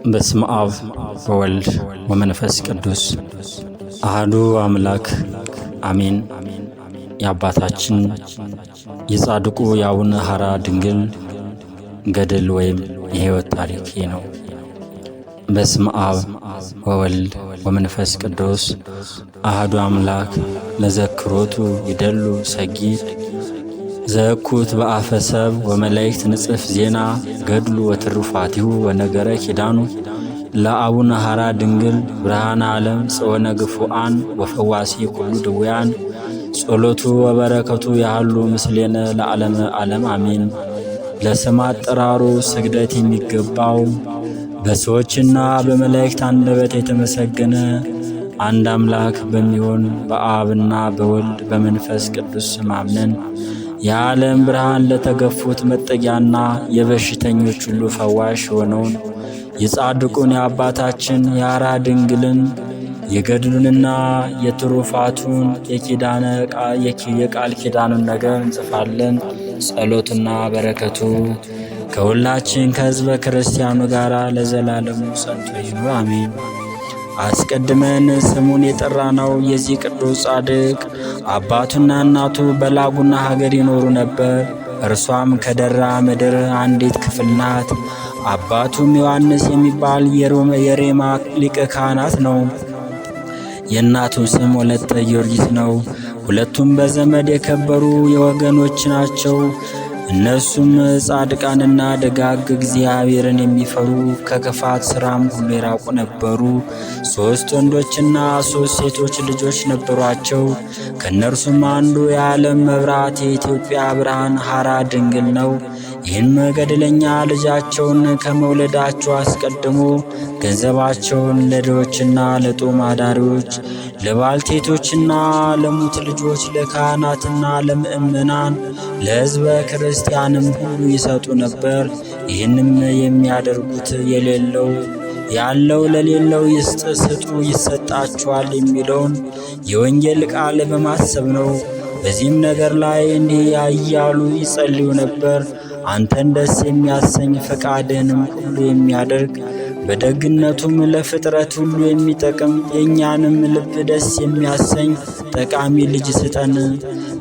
በስመ አብ ወወልድ ወመንፈስ ቅዱስ አህዱ አምላክ አሜን። የአባታችን የጻድቁ የአቡነ ሐራ ድንግል ገድል ወይም የሕይወት ታሪክ ነው። በስመ አብ ወወልድ ወመንፈስ ቅዱስ አህዱ አምላክ። ለዘክሮቱ ይደሉ ሰጊድ ዘእኩት በአፈሰብ ወመላእክት ንጽፍ ዜና ገድሉ ወትሩፋቲሁ ወነገረ ኪዳኑ ለአቡነ ሐራ ድንግል ብርሃነ ዓለም ጽወነ ግፉአን ወፈዋሲ ኩሉ ድውያን። ጸሎቱ ወበረከቱ ያህሉ ምስሌነ ለዓለመ ዓለም አሜን። ለስም አጠራሩ ስግደት የሚገባው፣ በሰዎችና በመላእክት አንደበት የተመሰገነ፣ አንድ አምላክ በሚሆን በአብና በወልድ በመንፈስ ቅዱስ ስም አምነን፣ የዓለም ብርሃን፣ ለተገፉት መጠጊያና የበሽተኞች ሁሉ ፈዋሽ የሆነውን የጻድቁን የአባታችን የሐራ ድንግልን የገድሉንና የትሩፋቱን የኪዳነ የቃል ኪዳኑን ነገር እንጽፋለን። ጸሎትና በረከቱ ከሁላችን ከሕዝበ ክርስቲያኑ ጋር ለዘላለሙ ጸንቶ ይኑር፣ አሜን። አስቀድመን ስሙን የጠራነው የዚህ ቅዱስ ጻድቅ አባቱና እናቱ በላጉና ሀገር ይኖሩ ነበር። እርሷም ከደራ ምድር አንዲት ክፍል ናት። አባቱም ዮሐንስ የሚባል የሬማ ሊቀ ካህናት ነው። የእናቱ ስም ወለተ ጊዮርጊስ ነው። ሁለቱም በዘመድ የከበሩ የወገኖች ናቸው። እነሱም ጻድቃንና ደጋግ፣ እግዚአብሔርን የሚፈሩ፣ ከክፋት ሥራም ሁሉ የራቁ ነበሩ። ሦስት ወንዶችና ሦስት ሴቶች ልጆች ነበሯቸው። ከእነርሱም አንዱ የዓለም መብራት፣ የኢትዮጵያ ብርሃን ሐራ ድንግል ነው። ይህም ገድለኛ ልጃቸውን ከመውለዳቸው አስቀድሞ ገንዘባቸውን ለድሆችና ለጦም አዳሪዎች፣ ለባልቴቶችና ለሙት ልጆች፣ ለካህናትና ለምእመናን፣ ለሕዝበ ክርስቲያንም ሁሉ ይሰጡ ነበር። ይህንም የሚያደርጉት የሌለው ያለው ለሌለው ይስጥ፣ ስጡ ይሰጣችኋል የሚለውን የወንጌል ቃል በማሰብ ነው። በዚህም ነገር ላይ እንዲህ እያሉ ይጸልዩ ነበር። አንተን ደስ የሚያሰኝ፣ ፈቃድህንም ሁሉ የሚያደርግ፣ በደግነቱም ለፍጥረት ሁሉ የሚጠቅም፣ የእኛንም ልብ ደስ የሚያሰኝ ጠቃሚ ልጅ ስጠን።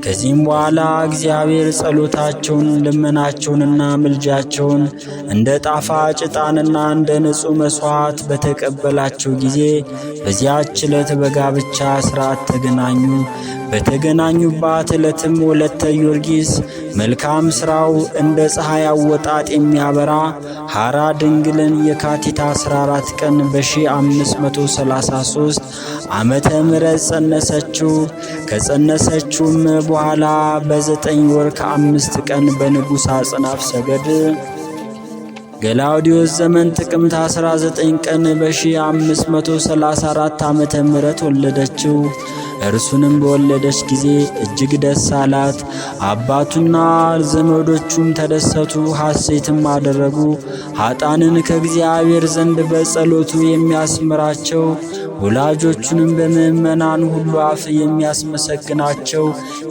ከዚህም በኋላ እግዚአብሔር ጸሎታቸውን፣ ልመናቸውንና ምልጃቸውን እንደ ጣፋጭ ዕጣንና እንደ ንጹሕ መሥዋዕት በተቀበላቸው ጊዜ በዚያች ዕለት በጋብቻ ሥርዓት ተገናኙ። በተገናኙባት ዕለትም ወለተ ጊዮርጊስ መልካም ሥራው እንደ ፀሐይ አወጣጥ የሚያበራ ሐራ ድንግልን የካቲት 14 ቀን በ1533 ዓመተ ምሕረት ጸነሰችው። ከጸነሰችውም በኋላ በ9 ወር ከ5 ቀን በንጉሥ አጽናፍ ሰገድ ገላውዲዮስ ዘመን ጥቅምት 19 ቀን በ1534 ዓመተ ምህረት ወለደችው። እርሱንም በወለደች ጊዜ እጅግ ደስ አላት። አባቱና ዘመዶቹም ተደሰቱ፣ ሐሴትም አደረጉ። ኃጥአንን ከእግዚአብሔር ዘንድ በጸሎቱ የሚያስምራቸው፣ ወላጆቹንም በምእመናን ሁሉ አፍ የሚያስመሰግናቸው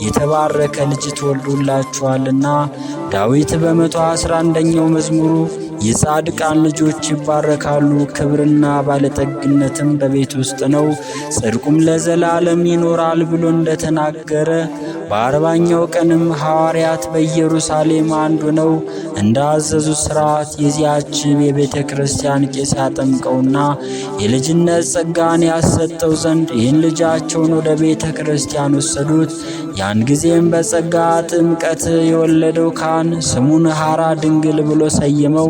የተባረከ ልጅ ተወልዶላችኋልና። ዳዊት በ111ኛው መዝሙሩ የጻድቃን ልጆች ይባረካሉ፣ ክብርና ባለጠግነትም በቤት ውስጥ ነው፣ ጽድቁም ለዘላለም ይኖራል ብሎ እንደተናገረ፣ በ40ኛው ቀንም ሐዋርያት በኢየሩሳሌም አንዱ ነው እንዳዘዙ ሥርዓት የዚያች የቤተ ክርስቲያን ቄስ ያጠምቀውና የልጅነት ጸጋን ያሰጠው ዘንድ ይህን ልጃቸውን ወደ ቤተ ክርስቲያን ወሰዱት። ያን ጊዜም በጸጋ ጥምቀት የወለደው ካህን ስሙን ሐራ ድንግል ብሎ ሰየመው።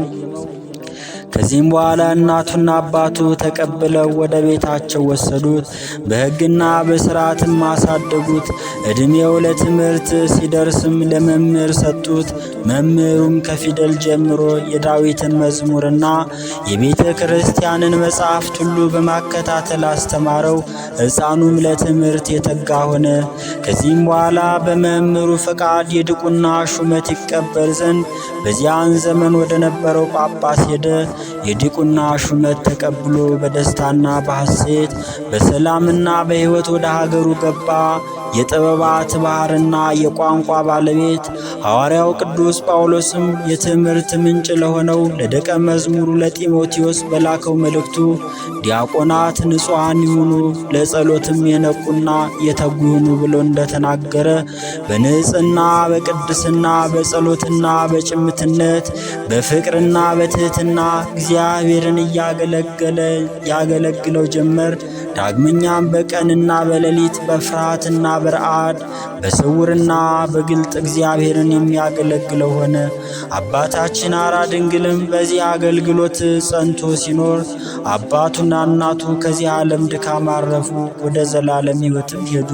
ከዚህም በኋላ እናቱና አባቱ ተቀብለው ወደ ቤታቸው ወሰዱት። በሕግና በሥርዓትም አሳደጉት። ዕድሜው ለትምህርት ሲደርስም ለመምህር ሰጡት። መምህሩም ከፊደል ጀምሮ የዳዊትን መዝሙርና የቤተ ክርስቲያንን መጻሕፍት ሁሉ በማከታተል አስተማረው። ሕፃኑም ለትምህርት የተጋ ሆነ። ከዚህም በኋላ በመምህሩ ፈቃድ የድቁና ሹመት ይቀበል ዘንድ በዚያን ዘመን ወደ ነበረው ጳጳስ ሄደ። የዲቁና ሹመት ተቀብሎ በደስታና በሐሴት፣ በሰላምና በሕይወት ወደ ሀገሩ ገባ። የጥበባት ባሕርና የቋንቋ ባለቤት ሐዋርያው ቅዱስ ጳውሎስም የትምህርት ምንጭ ለሆነው ለደቀ መዝሙሩ ለጢሞቴዎስ በላከው መልእክቱ ዲያቆናት ንጹሐን ይሁኑ፣ ለጸሎትም የነቁና የተጉ ይሁኑ ብሎ እንደተናገረ በንጽሕና በቅድስና በጸሎትና በጭምትነት በፍቅርና በትሕትና እግዚአብሔርን እያገለገለ ያገለግለው ጀመር። ዳግመኛም በቀንና በሌሊት በፍርሃትና በረአድ በስውርና በግልጥ እግዚአብሔርን የሚያገለግለው ሆነ። አባታችን አራ ድንግልም በዚህ አገልግሎት ጸንቶ ሲኖር አባቱና እናቱ ከዚህ ዓለም ድካም አረፉ፣ ወደ ዘላለም ሕይወትም ሄዱ።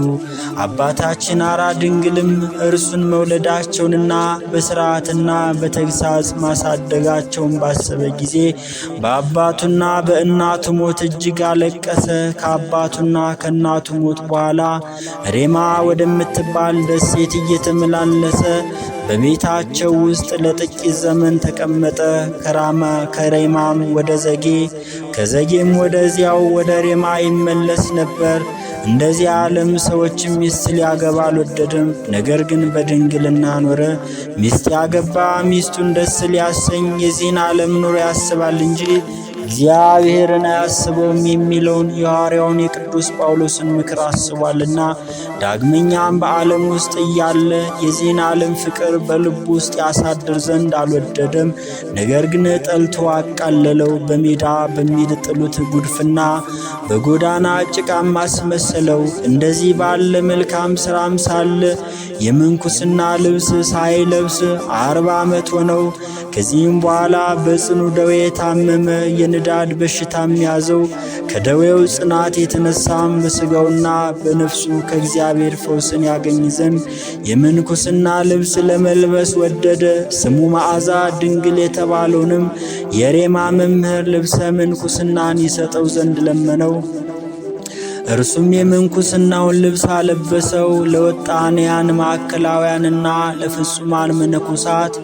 አባታችን አራ ድንግልም እርሱን መውለዳቸውንና በሥርዓትና በተግሳጽ ማሳደጋቸውን ባሰበ ጊዜ በአባቱና በእናቱ ሞት እጅግ አለቀሰ። ከአባቱና ከእናቱ ሞት በኋላ ሬማ ወደምትባል ደሴት እየተመላለሰ በቤታቸው ውስጥ ለጥቂት ዘመን ተቀመጠ። ከሬማም ወደ ዘጌ፣ ከዘጌም ወደዚያው ወደ ሬማ ይመለስ ነበር። እንደዚህ ዓለም ሰዎችም ሚስት ሊያገባ አልወደደም። ነገር ግን በድንግልና ኖረ። ሚስት ያገባ ሚስቱን ደስ ሊያሰኝ የዚህን ዓለም ኑሮ ያስባል እንጂ እግዚአብሔርን አያስበውም የሚለውን የሐዋርያውን የቅዱስ ጳውሎስን ምክር አስቧልና። ዳግመኛም በዓለም ውስጥ እያለ የዚህን ዓለም ፍቅር በልቡ ውስጥ ያሳድር ዘንድ አልወደደም። ነገር ግን ጠልቶ አቃለለው። በሜዳ በሚጥሉት ጉድፍና በጎዳና ጭቃም አስመሰለው። እንደዚህ ባለ መልካም ሥራም ሳለ የምንኩስና ልብስ ሳይለብስ 40 ዓመት ሆነው። ከዚህም በኋላ በጽኑ ደዌ ታመመ። የንዳድ በሽታም ያዘው። ከደዌው ጽናት የተነሳም በሥጋውና በነፍሱ ከእግዚአብሔር ፈውስን ያገኝ ዘንድ የምንኩስና ልብስ ለመልበስ ወደደ። ስሙ መዓዛ ድንግል የተባለውንም የሬማ መምህር ልብሰ ምንኩስናን ይሰጠው ዘንድ ለመነው። እርሱም የምንኩስናውን ልብስ አለበሰው። ለወጣንያን ማዕከላውያንና ለፍጹማን መነኮሳት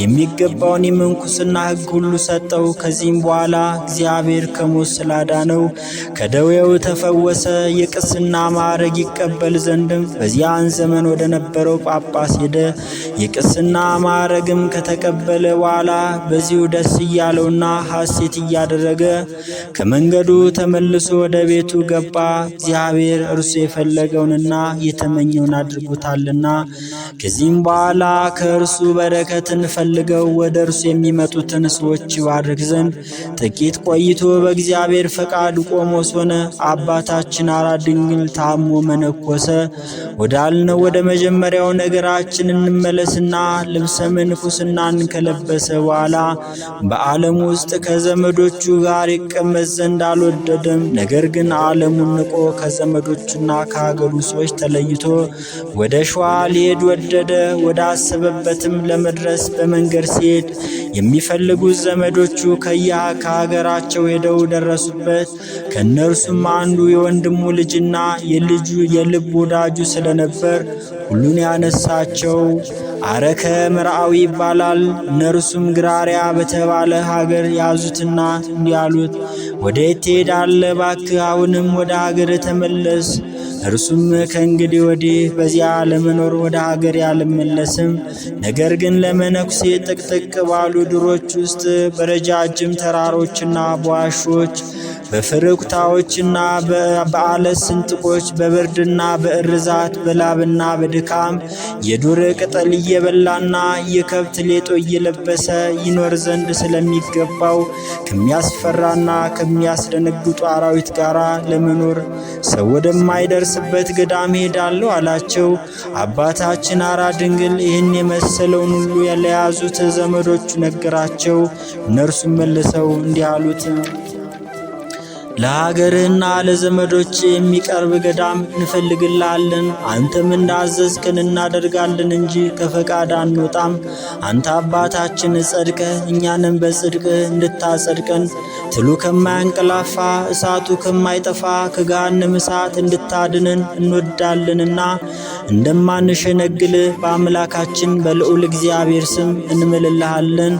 የሚገባውን የምንኩስና ሕግ ሁሉ ሰጠው። ከዚህም በኋላ እግዚአብሔር ከሞት ስላዳነው ከደዌው ተፈወሰ። የቅስና ማዕረግ ይቀበል ዘንድም በዚያን ዘመን ወደ ነበረው ጳጳስ ሄደ። የቅስና ማዕረግም ከተቀበለ በኋላ በዚሁ ደስ እያለውና ሐሴት እያደረገ ከመንገዱ ተመልሶ ወደ ቤቱ ገባ። እግዚአብሔር እርሱ የፈለገውንና የተመኘውን አድርጎታልና። ከዚህም በኋላ ከእርሱ በረከትን ፈልገው ወደ እርሱ የሚመጡትን ሰዎች ይባርክ ዘንድ ጥቂት ቆይቶ በእግዚአብሔር ፈቃድ ቆሞስ ሆነ። አባታችን አራ ድንግል ታሞ መነኮሰ። ወዳልነው ወደ መጀመሪያው ነገራችን እንመለስና ልብሰ ምንኩስናን ከለበሰ በኋላ በዓለም ውስጥ ከዘመዶቹ ጋር ይቀመጥ ዘንድ አልወደደም። ነገር ግን ዓለሙን ንቆ ከዘመዶቹና ከሀገሩ ሰዎች ተለይቶ ወደ ሸዋ ሊሄድ ወደደ። ወደ አሰበበትም ለመድረስ በመንገድ ሲሄድ የሚፈልጉት ዘመዶቹ ከያ ከሀገራቸው ሄደው ደረሱበት። ከእነርሱም አንዱ የወንድሙ ልጅና የልጁ የልብ ወዳጁ ስለነበር ሁሉን ያነሳቸው አረከ መርአዊ ይባላል። እነርሱም ግራሪያ በተባለ ሀገር ያዙትና እንዲህ አሉት፣ ወዴት ትሄዳለህ? እባክህ አሁንም ወደ ሀገር ተመለስ። እርሱም ከእንግዲህ ወዲህ በዚያ ለመኖር ወደ ሀገር አልመለስም፣ ነገር ግን ለመነኩሴ ጥቅጥቅ ባሉ ድሮች ውስጥ በረጃጅም ተራሮችና በዋሾች በፍርኩታዎችና በአለት ስንጥቆች በብርድና በእርዛት በላብና በድካም የዱር ቅጠል እየበላና የከብት ሌጦ እየለበሰ ይኖር ዘንድ ስለሚገባው ከሚያስፈራና ከሚያስደነግጡ አራዊት ጋር ለመኖር ሰው ወደማይደርስበት ገዳም ሄዳለሁ አላቸው። አባታችን አራ ድንግል ይህን የመሰለውን ሁሉ ለያዙት ዘመዶቹ ነገራቸው። እነርሱም መልሰው እንዲህ አሉት፣ ለሀገርህና ለዘመዶች የሚቀርብ ገዳም እንፈልግልሃለን። አንተም እንዳዘዝክን እናደርጋለን እንጂ ከፈቃድ አንወጣም። አንተ አባታችን ጸድቀህ እኛንም በጽድቅህ እንድታጸድቀን ትሉ ከማያንቀላፋ እሳቱ ከማይጠፋ ከገሃነመ እሳት እንድታድንን እንወዳለንና እንደማንሸነግል በአምላካችን በልዑል እግዚአብሔር ስም እንምልልሃለን።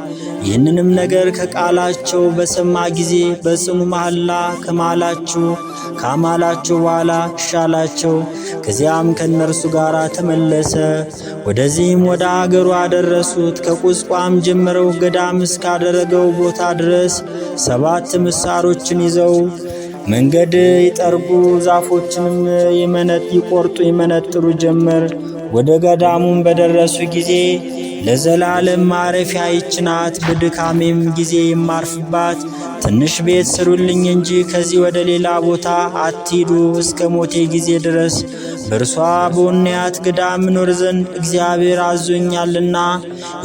ይህንንም ነገር ከቃላቸው በሰማ ጊዜ በጽኑ መሐላ ካማላቸው በኋላ ሻላቸው። ከዚያም ከእነርሱ ጋር ተመለሰ። ወደዚህም ወደ አገሩ አደረሱት። ከቁስቋም ጀምረው ገዳም እስካደረገው ቦታ ድረስ 7 ምሳሮችን ይዘው መንገድ ይጠርጉ፣ ዛፎችንም ይቆርጡ ይመነጥሩ ጀመር። ወደ ገዳሙም በደረሱ ጊዜ ለዘላለም ማረፊያ ይህች ናት፣ በድካሜም ጊዜ የማርፍባት ትንሽ ቤት ስሩልኝ እንጂ ከዚህ ወደ ሌላ ቦታ አትሂዱ፣ እስከ ሞቴ ጊዜ ድረስ በእርሷ በወንያት ገዳም እኖር ዘንድ እግዚአብሔር አዞኛልና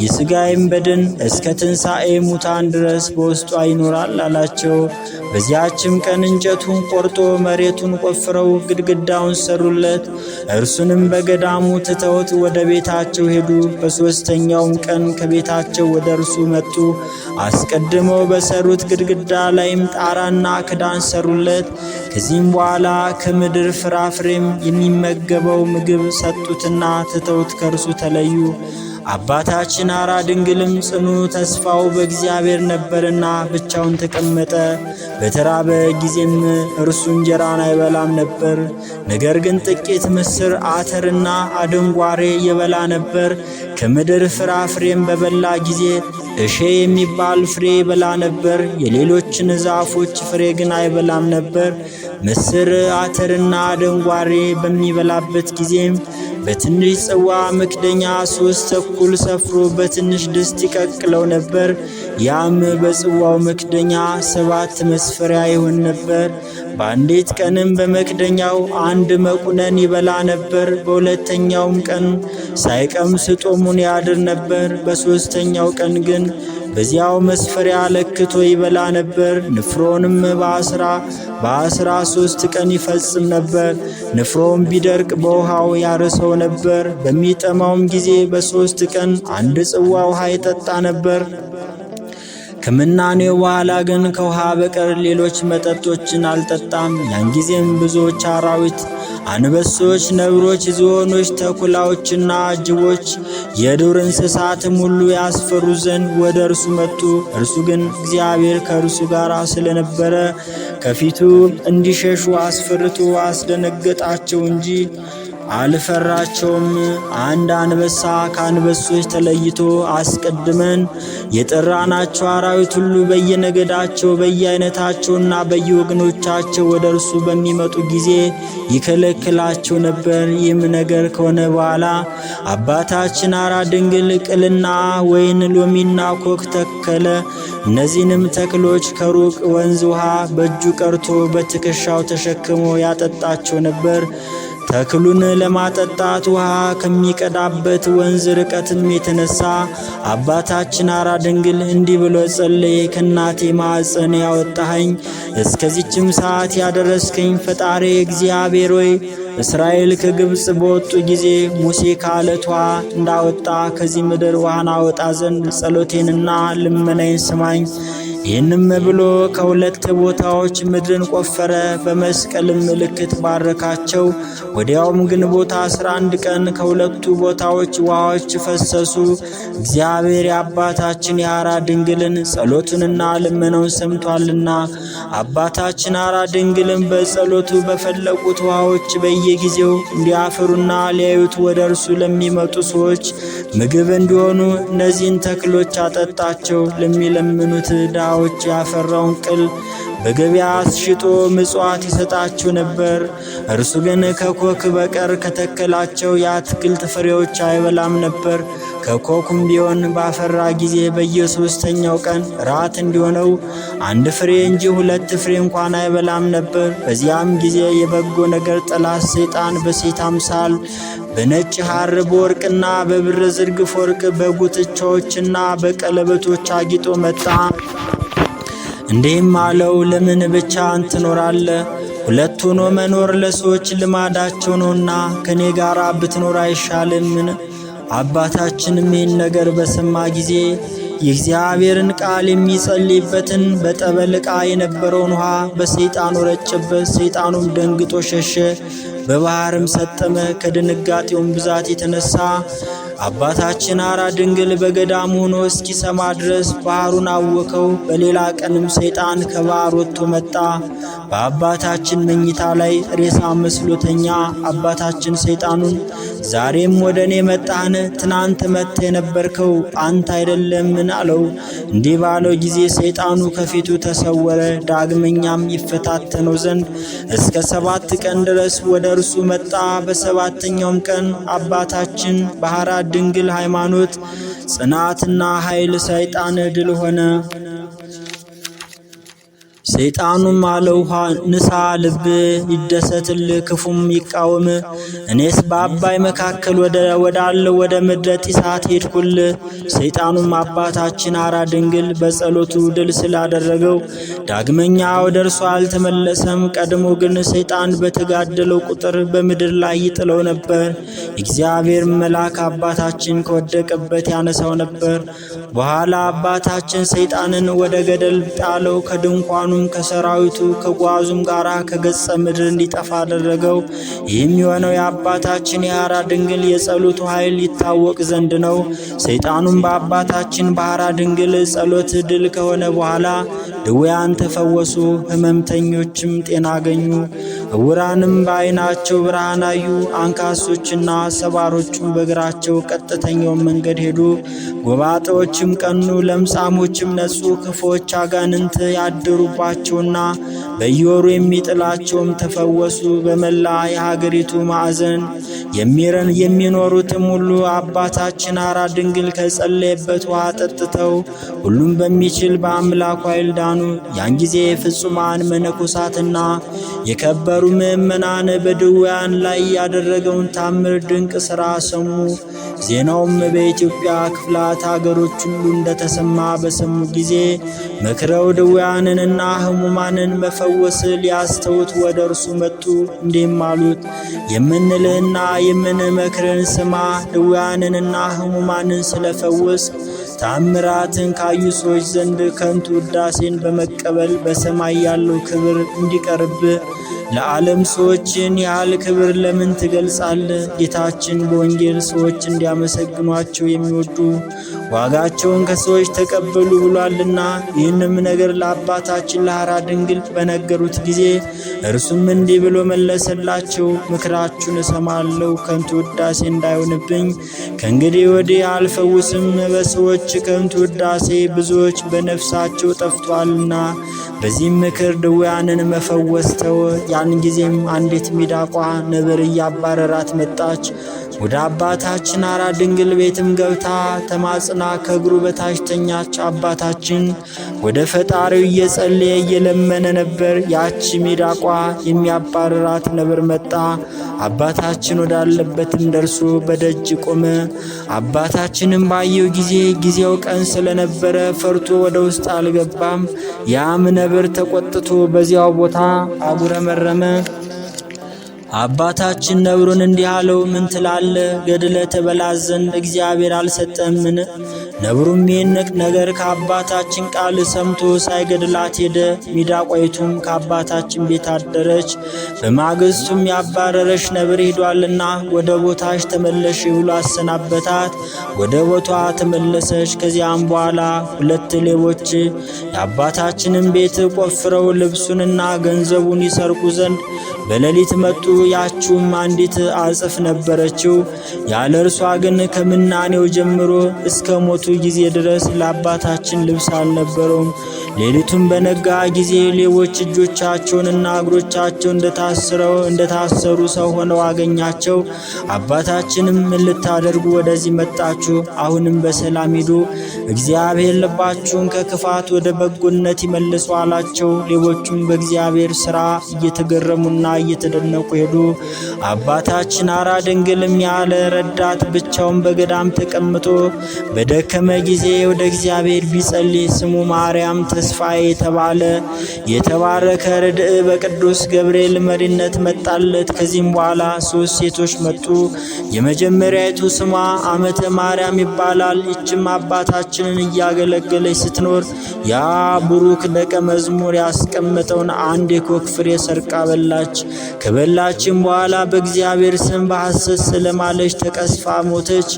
የሥጋዬም በድን እስከ ትንሣኤ ሙታን ድረስ በውስጧ ይኖራል አላቸው። በዚያችም ቀን እንጨቱን ቆርጦ መሬቱን ቆፍረው ግድግዳውን ሰሩለት። እርሱንም በገዳሙ ትተውት ወደ ቤታቸው ሄዱ። በሦስተኛውም ቀን ከቤታቸው ወደ እርሱ መጡ። አስቀድመው በሰሩት ግድግዳ ላይም ጣራና ክዳን ሰሩለት። ከዚህም በኋላ ከምድር ፍራፍሬም የሚመገበው ምግብ ሰጡትና ትተውት ከእርሱ ተለዩ። አባታችን ሐራ ድንግልም ጽኑ ተስፋው በእግዚአብሔር ነበርና ብቻውን ተቀመጠ። በተራበ ጊዜም እርሱ እንጀራን አይበላም ነበር። ነገር ግን ጥቂት ምስር፣ አተርና አደንጓሬ የበላ ነበር። ከምድር ፍራፍሬም በበላ ጊዜ እሼ የሚባል ፍሬ ይበላ ነበር። የሌሎችን ዛፎች ፍሬ ግን አይበላም ነበር። ምስር፣ አተርና አደንጓሬ በሚበላበት ጊዜም በትንሽ ጽዋ መክደኛ 3 ተኩል ሰፍሮ በትንሽ ድስት ይቀቅለው ነበር። ያም በጽዋው መክደኛ 7 መስፈሪያ ይሆን ነበር። በአንዲት ቀንም በመክደኛው አንድ መቁነን ይበላ ነበር። በሁለተኛውም ቀን ሳይቀምስ ጦሙን ያድር ነበር። በሦስተኛው ቀን ግን በዚያው መስፈሪያ ለክቶ ይበላ ነበር። ንፍሮንም በ13 ቀን ይፈጽም ነበር። ንፍሮም ቢደርቅ በውሃው ያርሰው ነበር። በሚጠማውም ጊዜ በ3 ቀን አንድ ጽዋ ውሃ ይጠጣ ነበር። ከምናኔው በኋላ ግን ከውሃ በቀር ሌሎች መጠጦችን አልጠጣም። ያን ጊዜም ብዙዎች አራዊት፣ አንበሶች፣ ነብሮች፣ ዝሆኖች፣ ተኩላዎችና ጅቦች የዱር እንስሳትም ሁሉ ያስፈሩ ዘንድ ወደ እርሱ መጡ። እርሱ ግን እግዚአብሔር ከእርሱ ጋር ስለነበረ ከፊቱ እንዲሸሹ አስፈርቶ አስደነገጣቸው እንጂ አልፈራቸውም። አንድ አንበሳ ከአንበሶች ተለይቶ አስቀድመን የጠራናቸው አራዊት ሁሉ በየነገዳቸው በየአይነታቸውና በየወገኖቻቸው ወደ እርሱ በሚመጡ ጊዜ ይከለክላቸው ነበር። ይህም ነገር ከሆነ በኋላ አባታችን ሐራ ድንግል ቅልና ወይን፣ ሎሚና ኮክ ተከለ። እነዚህንም ተክሎች ከሩቅ ወንዝ ውሃ በእጁ ቀርቶ በትከሻው ተሸክሞ ያጠጣቸው ነበር። ተክሉን ለማጠጣት ውሃ ከሚቀዳበት ወንዝ ርቀትም የተነሳ አባታችን ሐራ ድንግል እንዲህ ብሎ ጸለየ። ከእናቴ ማኅፀን ያወጣኸኝ እስከዚችም ሰዓት ያደረስከኝ ፈጣሪ እግዚአብሔር ሆይ፣ እስራኤል ከግብፅ በወጡ ጊዜ ሙሴ ከዓለት ውሃ እንዳወጣ ከዚህ ምድር ውሃን አወጣ ዘንድ ጸሎቴንና ልመናዬን ስማኝ። ይህንም ብሎ ከሁለት ቦታዎች ምድርን ቆፈረ፣ በመስቀልም ምልክት ባረካቸው። ወዲያውም ግንቦት 11 ቀን ከሁለቱ ቦታዎች ውሃዎች ፈሰሱ። እግዚአብሔር የአባታችን የሐራ ድንግልን ጸሎቱንና ልመናውን ሰምቷልና። አባታችን ሐራ ድንግልን በጸሎቱ በፈለቁት ውሃዎች በየጊዜው እንዲያፈሩና ሊያዩት ወደ እርሱ ለሚመጡ ሰዎች ምግብ እንዲሆኑ እነዚህን ተክሎች አጠጣቸው። ለሚለምኑት ድሃዎች ያፈራውን ቅል በገበያ አስሽጦ ምጽዋት ይሰጣቸው ነበር። እርሱ ግን ከኮክ በቀር ከተከላቸው የአትክልት ፍሬዎች አይበላም ነበር። ከኮኩም ቢሆን ባፈራ ጊዜ በየሶስተኛው ቀን ራት እንዲሆነው አንድ ፍሬ እንጂ 2 ፍሬ እንኳን አይበላም ነበር። በዚያም ጊዜ የበጎ ነገር ጠላት ሰይጣን በሴት አምሳል በነጭ ሐር በወርቅና በብር ዝርግፍ ወርቅ በጉትቻዎችና በቀለበቶች አጊጦ መጣ። እንዲህም አለው፣ ለምን ብቻህን ትኖራለህ? ሁለት ሆኖ መኖር ለሰዎች ልማዳቸው ነውና ከኔ ጋር ብትኖር አይሻልምን? አባታችንም ይህን ነገር በሰማ ጊዜ የእግዚአብሔርን ቃል የሚጸልይበትን በጠበል ዕቃ የነበረውን ውሃ በሰይጣኑ ረጨበት። ሰይጣኑም ደንግጦ ሸሸ፣ በባህርም ሰጠመ። ከድንጋጤውም ብዛት የተነሳ አባታችን ሐራ ድንግል በገዳም ሆኖ እስኪሰማ ድረስ ባህሩን አወከው። በሌላ ቀንም ሰይጣን ከባህር ወጥቶ መጣ። በአባታችን መኝታ ላይ ሬሳ መስሎተኛ። አባታችን ሰይጣኑን ዛሬም ወደ እኔ መጣህን? ትናንት መጥተህ የነበርከው አንተ አይደለምን? አለው። እንዲህ ባለው ጊዜ ሰይጣኑ ከፊቱ ተሰወረ። ዳግመኛም ይፈታተነው ዘንድ እስከ 7 ቀን ድረስ ወደ እርሱ መጣ። በሰባተኛውም ቀን አባታችን በሐራ ድንግል ሃይማኖት ጽናትና ኃይል ሰይጣን ድል ሆነ። ሰይጣኑም አለው፣ ንሳ፣ ልብ ይደሰትል፣ ክፉም ይቃወም። እኔስ በአባይ መካከል ወዳለው ወደ ምድረ ጢሳት ሄድኩል። ሰይጣኑም አባታችን ሐራ ድንግል በጸሎቱ ድል ስላደረገው ዳግመኛ ወደ እርሱ አልተመለሰም። ቀድሞ ግን ሰይጣን በተጋደለው ቁጥር በምድር ላይ ይጥለው ነበር። የእግዚአብሔር መልአክ አባታችን ከወደቀበት ያነሳው ነበር። በኋላ አባታችን ሰይጣንን ወደ ገደል ጣለው። ከድንኳኑ ከሰራዊቱ ከጓዙም ጋር ከገጸ ምድር እንዲጠፋ አደረገው። ይህም የሆነው የአባታችን የሐራ ድንግል የጸሎቱ ኃይል ይታወቅ ዘንድ ነው። ሰይጣኑም በአባታችን በሐራ ድንግል ጸሎት ድል ከሆነ በኋላ ድውያን ተፈወሱ፣ ሕመምተኞችም ጤና አገኙ፣ ዕውራንም በዓይናቸው ብርሃን አዩ፣ አንካሶችና ሰባሮችም በእግራቸው ቀጥተኛውን መንገድ ሄዱ፣ ጎባጣዎችም ቀኑ፣ ለምጻሞችም ነጹ፣ ክፉዎች አጋንንት ያደሩባቸውና በየወሩ የሚጥላቸውም ተፈወሱ። በመላ የሀገሪቱ ማዕዘን የሚኖሩትም ሁሉ አባታችን ሐራ ድንግል ከጸለየበት ውሃ ጠጥተው ሁሉም በሚችል በአምላኩ ኃይል ዳኑ። ያን ጊዜ ፍጹማን መነኮሳትና የከበሩ ምእመናን በድውያን ላይ ያደረገውን ታምር ድንቅ ሥራ ሰሙ። ዜናውም በኢትዮጵያ ክፍላት አገሮች ሁሉ እንደተሰማ በሰሙ ጊዜ መክረው ድውያንንና ሕሙማንን መፈወስ ሊያስተውት ወደ እርሱ መጡ። እንዲህም አሉት፣ የምንልህና የምንመክርህን ስማ። ድውያንንና ሕሙማንን ስለፈወስ ታምራትን ካዩ ሰዎች ዘንድ ከንቱ ውዳሴን በመቀበል በሰማይ ያለው ክብር እንዲቀርብህ ለዓለም ሰዎችን ያህል ክብር ለምን ትገልጻለህ? ጌታችን በወንጌል ሰዎች እንዲያመሰግኗቸው የሚወዱ ዋጋቸውን ከሰዎች ተቀበሉ ብሏልና። ይህንም ነገር ለአባታችን ለሐራ ድንግል በነገሩት ጊዜ እርሱም እንዲህ ብሎ መለሰላቸው፣ ምክራችሁን እሰማለሁ፣ ከንቱ ውዳሴ እንዳይሆንብኝ ከእንግዲህ ወዲህ አልፈውስም። በሰዎች ከንቱ ውዳሴ ብዙዎች በነፍሳቸው ጠፍቷልና። በዚህም ምክር ድውያንን መፈወስ ተወ። ያን ጊዜም አንዲት ሚዳቋ ነብር እያባረራት መጣች። ወደ አባታችን ሐራ ድንግል ቤትም ገብታ ተማጽና ከእግሩ በታች ተኛች። አባታችን ወደ ፈጣሪው እየጸለየ እየለመነ ነበር። ያቺ ሚዳቋ የሚያባረራት ነብር መጣ። አባታችን ወዳለበትም ደርሶ በደጅ ቆመ። አባታችንም ባየው ጊዜ ጊዜው ቀን ስለነበረ ፈርቶ ወደ ውስጥ አልገባም። ያም ነብር ተቆጥቶ በዚያው ቦታ አጉረመረመ። አባታችን ነብሩን እንዲህ አለው፣ ምን ትላለህ? ገድለ ትበላት ዘንድ እግዚአብሔር አልሰጠምን? ነብሩም ይህን ነገር ከአባታችን ቃል ሰምቶ ሳይገድላት ሄደ። ሚዳቋይቱም ከአባታችን ቤት አደረች። በማግስቱም ያባረረሽ ነብር ሄዷልና ወደ ቦታሽ ተመለሽ ብሎ አሰናበታት። ወደ ቦታዋ ተመለሰች። ከዚያም በኋላ ሁለት ሌቦች የአባታችንን ቤት ቆፍረው ልብሱንና ገንዘቡን ይሰርቁ ዘንድ በሌሊት መጡ። ያችውም አንዲት አጽፍ ነበረችው። ያለ እርሷ ግን ከምናኔው ጀምሮ እስከ ሞቱ ጊዜ ድረስ ለአባታችን ልብስ አልነበረውም። ሌሊቱን በነጋ ጊዜ ሌቦች እጆቻቸውንና እግሮቻቸውን እንደታሰሩ ሰው ሆነው አገኛቸው። አባታችንም ምን ልታደርጉ ወደዚህ መጣችሁ? አሁንም በሰላም ሂዱ፣ እግዚአብሔር ልባችሁን ከክፋት ወደ በጎነት ይመልሱ አላቸው። ሌቦቹም በእግዚአብሔር ሥራ እየተገረሙና እየተደነቁ ሄዱ። አባታችን ሐራ ድንግልም ያለ ረዳት ብቻውን በገዳም ተቀምጦ በደከመ ጊዜ ወደ እግዚአብሔር ቢጸልይ ስሙ ማርያም ተስፋዬ የተባለ የተባረከ ረድእ በቅዱስ ገብርኤል መሪነት መጣለት። ከዚህም በኋላ 3 ሴቶች መጡ። የመጀመሪያይቱ ስሟ አመተ ማርያም ይባላል። ይችም አባታችንን እያገለገለች ስትኖር ያ ቡሩክ ደቀ መዝሙር ያስቀመጠውን አንድ የኮክ ፍሬ ሰርቃ በላች። ከበላችም በኋላ በኋላ በእግዚአብሔር ስም በሐሰት ስለማለች ተቀስፋ ሞተች።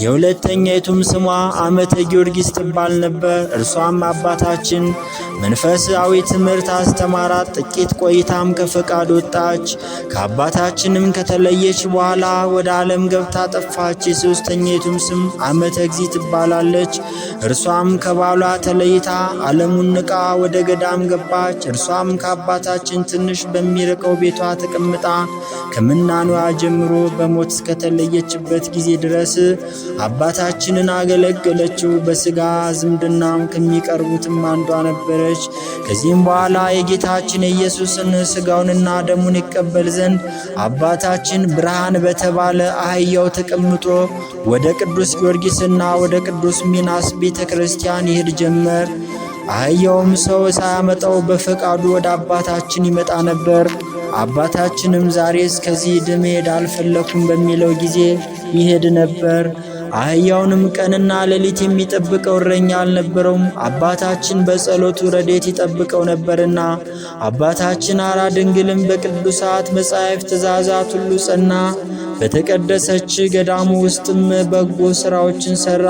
የሁለተኛይቱም ስሟ አመተ ጊዮርጊስ ትባል ነበር። እርሷም አባታችን መንፈሳዊ ትምህርት አስተማራት። ጥቂት ቆይታም ከፈቃድ ወጣች። ከአባታችንም ከተለየች በኋላ ወደ ዓለም ገብታ ጠፋች። የሦስተኛይቱም ስም አመተ እግዚ ትባላለች። እርሷም ከባሏ ተለይታ ዓለሙን ንቃ ወደ ገዳም ገባች። እርሷም ከአባታችን ትንሽ በሚርቀው ቤቷ ተቀምጣ ከምናኗ ጀምሮ በሞት እስከተለየችበት ጊዜ ድረስ አባታችንን አገለገለችው። በስጋ ዝምድናም ከሚቀርቡትም አንዷ ነበረች። ከዚህም በኋላ የጌታችን የኢየሱስን ስጋውንና ደሙን ይቀበል ዘንድ አባታችን ብርሃን በተባለ አህያው ተቀምጦ ወደ ቅዱስ ጊዮርጊስና ወደ ቅዱስ ሚናስ ቤተ ክርስቲያን ይሄድ ጀመር። አህያውም ሰው ሳያመጣው በፈቃዱ ወደ አባታችን ይመጣ ነበር። አባታችንም ዛሬ እስከዚህ መሄድ አልፈለኩም በሚለው ጊዜ ይሄድ ነበር። አህያውንም ቀንና ሌሊት የሚጠብቀው እረኛ አልነበረውም። አባታችን በጸሎቱ ረድኤት ይጠብቀው ነበርና። አባታችን አራ ድንግልም በቅዱሳት መጻሕፍት ትእዛዛት ሁሉ ጸና። በተቀደሰች ገዳሙ ውስጥም በጎ ሥራዎችን ሠራ።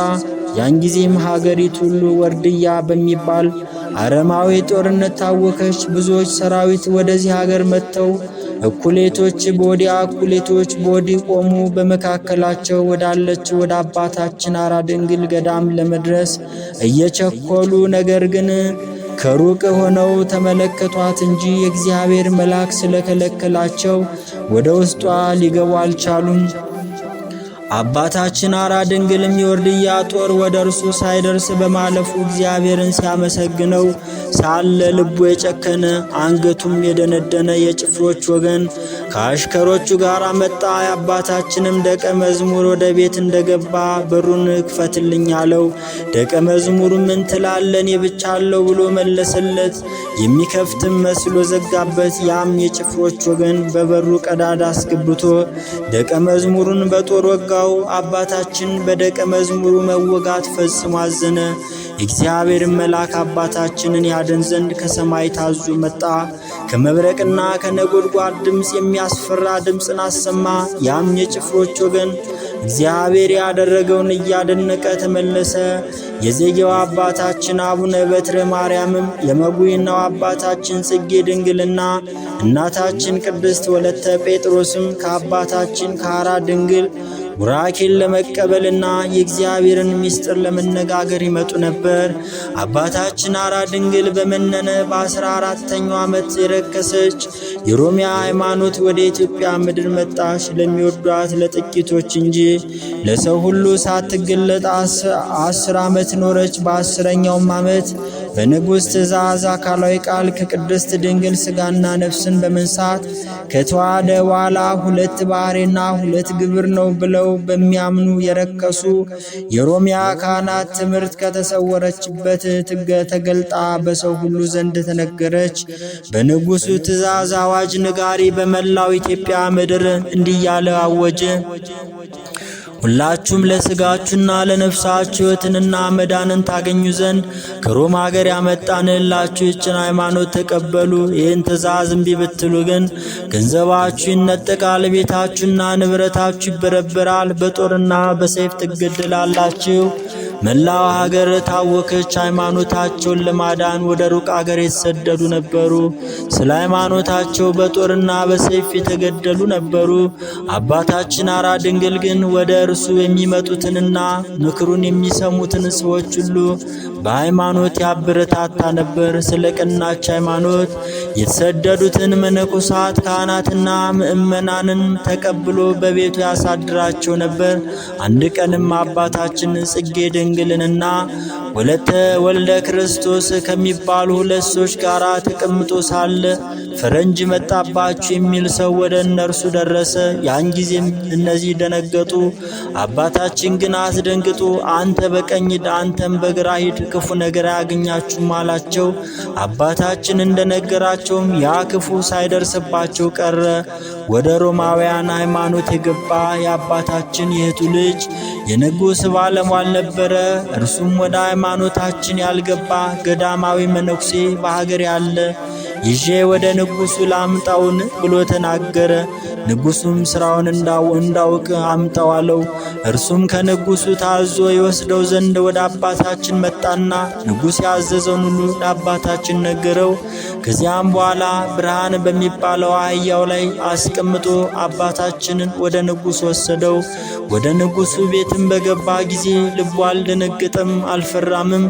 ያን ጊዜም ሀገሪቱ ሁሉ ወርድያ በሚባል አረማዊ ጦርነት ታወከች። ብዙዎች ሰራዊት ወደዚህ ሀገር መጥተው እኩሌቶች በወዲያ እኩሌቶች በወዲህ ቆሙ። በመካከላቸው ወዳለችው ወደ አባታችን አራ ድንግል ገዳም ለመድረስ እየቸኮሉ ነገር ግን ከሩቅ ሆነው ተመለከቷት እንጂ የእግዚአብሔር መልአክ ስለከለከላቸው ወደ ውስጧ ሊገቡ አልቻሉም። አባታችን አራ ድንግልም የወርድያ ጦር ወደ እርሱ ሳይደርስ በማለፉ እግዚአብሔርን ሲያመሰግነው ሳለ ልቡ የጨከነ አንገቱም የደነደነ የጭፍሮች ወገን ከአሽከሮቹ ጋር መጣ። የአባታችንም ደቀ መዝሙር ወደ ቤት እንደገባ በሩን ክፈትልኝ አለው። ደቀ መዝሙሩ ምን ትላለህ? እኔ ብቻ አለው ብሎ መለሰለት። የሚከፍትም መስሎ ዘጋበት። ያም የጭፍሮች ወገን በበሩ ቀዳዳ አስገብቶ ደቀ መዝሙሩን በጦር ወጋው። አባታችን በደቀ መዝሙሩ መወጋት ፈጽሞ አዘነ። የእግዚአብሔር መልአክ አባታችንን ያድን ዘንድ ከሰማይ ታዞ መጣ። ከመብረቅና ከነጎድጓድ ድምፅ የሚያስፈራ ድምፅን አሰማ። ያም የጭፍሮች ወገን እግዚአብሔር ያደረገውን እያደነቀ ተመለሰ። የዜጌው አባታችን አቡነ በትረ ማርያምም የመጉናው አባታችን ጽጌ ድንግልና እናታችን ቅድስት ወለተ ጴጥሮስም ከአባታችን ከሐራ ድንግል ቡራኬን ለመቀበልና የእግዚአብሔርን ምስጢር ለመነጋገር ይመጡ ነበር። አባታችን አራ ድንግል በመነነ በ14ኛው ዓመት የረከሰች የሮሚያ ሃይማኖት ወደ ኢትዮጵያ ምድር መጣች። ለሚወዷት ለጥቂቶች እንጂ ለሰው ሁሉ ሳትገለጥ 10 ዓመት ኖረች። በ10ኛውም ዓመት በንጉሥ ትእዛዝ አካላዊ ቃል ከቅድስት ድንግል ሥጋና ነፍስን በመንሳት ከተዋሃደ በኋላ ሁለት ባሕርይና ሁለት ግብር ነው ብለው በሚያምኑ የረከሱ የሮሚያ ካህናት ትምህርት ከተሰወረችበት ተገልጣ በሰው ሁሉ ዘንድ ተነገረች። በንጉሡ ትእዛዝ አዋጅ ነጋሪ በመላው ኢትዮጵያ ምድር እንዲህ እያለ አወጀ። ሁላችሁም ለሥጋችሁና ለነፍሳችሁ ሕይወትንና መዳንን ታገኙ ዘንድ ከሮም አገር ያመጣንላችሁ ይህችን ሃይማኖት ተቀበሉ። ይህን ትእዛዝ እምቢ ብትሉ ግን ገንዘባችሁ ይነጠቃል፣ ቤታችሁና ንብረታችሁ ይበረበራል፣ በጦርና በሰይፍ ትገደላላችሁ። መላው ሀገር ታወከች። ሃይማኖታቸውን ለማዳን ወደ ሩቅ አገር የተሰደዱ ነበሩ። ስለ ሃይማኖታቸው በጦርና በሰይፍ የተገደሉ ነበሩ። አባታችን አራ ድንግል ግን ወደ እርሱ የሚመጡትንና ምክሩን የሚሰሙትን ሰዎች ሁሉ በሃይማኖት ያበረታታ ነበር። ስለ ቀናች ሃይማኖት የተሰደዱትን መነኮሳት ካህናትና ምእመናንን ተቀብሎ በቤቱ ያሳድራቸው ነበር። አንድ ቀንም አባታችን ጽጌ ድንግልንና ወለተ ወልደ ክርስቶስ ከሚባሉ ሁለት ሰዎች ጋር ተቀምጦ ሳለ ፈረንጅ መጣባችሁ የሚል ሰው ወደ እነርሱ ደረሰ። ያን ጊዜም እነዚህ ደነገጡ። አባታችን ግን አስደንግጡ፣ አንተ በቀኝ አንተም በግራ ሂድ፣ ክፉ ነገር አያገኛችሁም አላቸው። አባታችን እንደነገራቸውም ያ ክፉ ሳይደርስባቸው ቀረ። ወደ ሮማውያን ሃይማኖት የገባ የአባታችን የእህቱ ልጅ የንጉሥ ባለሟል ነበረ። እርሱም ወደ ሃይማኖታችን ያልገባ ገዳማዊ መነኩሴ በሀገር ያለ ይዤ ወደ ንጉሡ ላምጣውን ብሎ ተናገረ። ንጉሡም ሥራውን እንዳውቅ አምጣው አለው። እርሱም ከንጉሡ ታዞ ይወስደው ዘንድ ወደ አባታችን መጣና ንጉሥ ያዘዘውን ሁሉ ለአባታችን ነገረው። ከዚያም በኋላ ብርሃን በሚባለው አህያው ላይ አስቀምጦ አባታችንን ወደ ንጉሥ ወሰደው። ወደ ንጉሡ ቤትም በገባ ጊዜ ልቡ አልደነገጠም፣ አልፈራምም።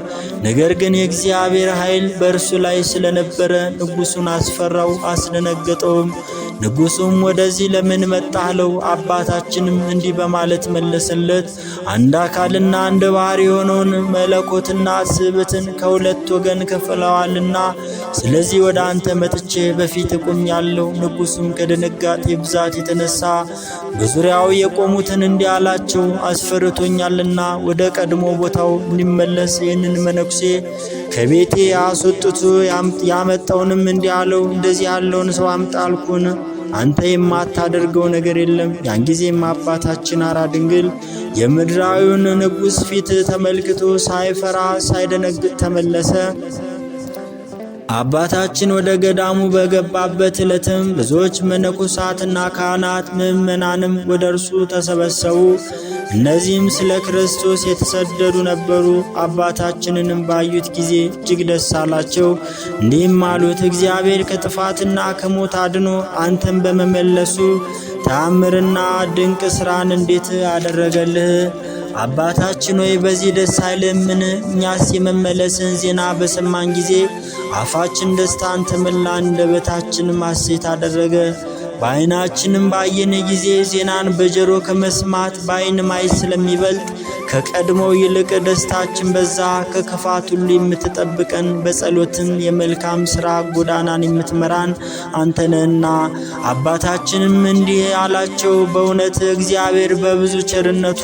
ነገር ግን የእግዚአብሔር ኃይል በእርሱ ላይ ስለነበረ ንጉሡን አስፈራው፣ አስደነገጠውም። ንጉሡም ወደዚህ ለምን መጣህ አለው። አባታችንም እንዲህ በማለት መለሰለት፣ አንድ አካልና አንድ ባህሪ የሆነውን መለኮትና ስብዕትን ከሁለት ወገን ከፍለዋልና ስለዚህ ወደ አንተ መጥቼ በፊት እቆማለሁ። ንጉሡም ከድንጋጤ ብዛት የተነሳ በዙሪያው የቆሙትን እንዲህ አላቸው፣ አስፈርቶኛልና ወደ ቀድሞ ቦታው እንዲመለስ ይህንን መነኩሴ ከቤቴ አስወጥቶ ያመጣውንም እንዲህ አለው፣ እንደዚህ ያለውን ሰው አምጣ አልኩን። አንተ የማታደርገው ነገር የለም። ያን ጊዜም አባታችን ሐራ ድንግል የምድራዊውን ንጉሥ ፊት ተመልክቶ ሳይፈራ ሳይደነግጥ ተመለሰ። አባታችን ወደ ገዳሙ በገባበት ዕለትም ብዙዎች መነኮሳትና ካህናት ምዕመናንም ወደ እርሱ ተሰበሰቡ። እነዚህም ስለ ክርስቶስ የተሰደዱ ነበሩ። አባታችንንም ባዩት ጊዜ እጅግ ደስ አላቸው። እንዲህም አሉት፣ እግዚአብሔር ከጥፋትና ከሞት አድኖ አንተን በመመለሱ ተአምርና ድንቅ ሥራን እንዴት አደረገልህ? አባታችን ሆይ በዚህ ደስ አይልምን? እኛስ የመመለስን ዜና በሰማን ጊዜ አፋችን ደስታን ተመላ፣ አንደበታችንም ሐሴት አደረገ። በዓይናችንም ባየን ጊዜ ዜናን በጆሮ ከመስማት በዓይን ማየት ስለሚበልጥ ከቀድሞው ይልቅ ደስታችን በዛ። ከክፋት ሁሉ የምትጠብቀን በጸሎትም የመልካም ሥራ ጎዳናን የምትመራን አንተ ነህና። አባታችንም እንዲህ አላቸው፣ በእውነት እግዚአብሔር በብዙ ቸርነቱ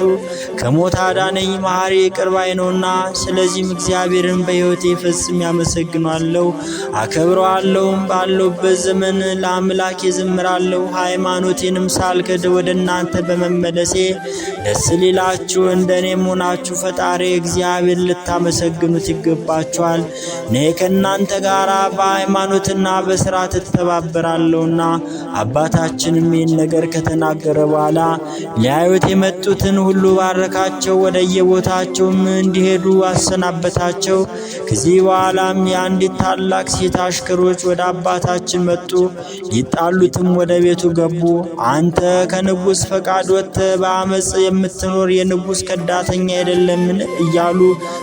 ከሞት አዳነኝ፣ መሐሪ ይቅር ባይ ነውና። ስለዚህም እግዚአብሔርን በሕይወቴ ፈጽሜ አመሰግናለሁ፣ አከብረዋለሁም። ባለሁበት ዘመን ለአምላኬ ዘምራለሁ። ሃይማኖቴንም ሳልክድ ወደ እናንተ በመመለሴ ደስ ሊላችሁ እንደኔም ሆናችሁ ፈጣሪ እግዚአብሔር ልታመሰግኑት ይገባችኋል። እኔ ከእናንተ ጋር በሃይማኖትና በሥርዓት እተባበራለሁና። አባታችንም ይህን ነገር ከተናገረ በኋላ ሊያዩት የመጡትን ሁሉ ባረካቸው፣ ወደየቦታቸውም እንዲሄዱ አሰናበታቸው። ከዚህ በኋላም የአንዲት ታላቅ ሴት አሽከሮች ወደ አባታችን መጡ፣ ሊጣሉትም ወደ ቤቱ ገቡ። አንተ ከንጉሥ ፈቃድ ወጥተህ በአመፅ የምትኖር የንጉሥ ከዳተኛ አይደለምን? እያሉ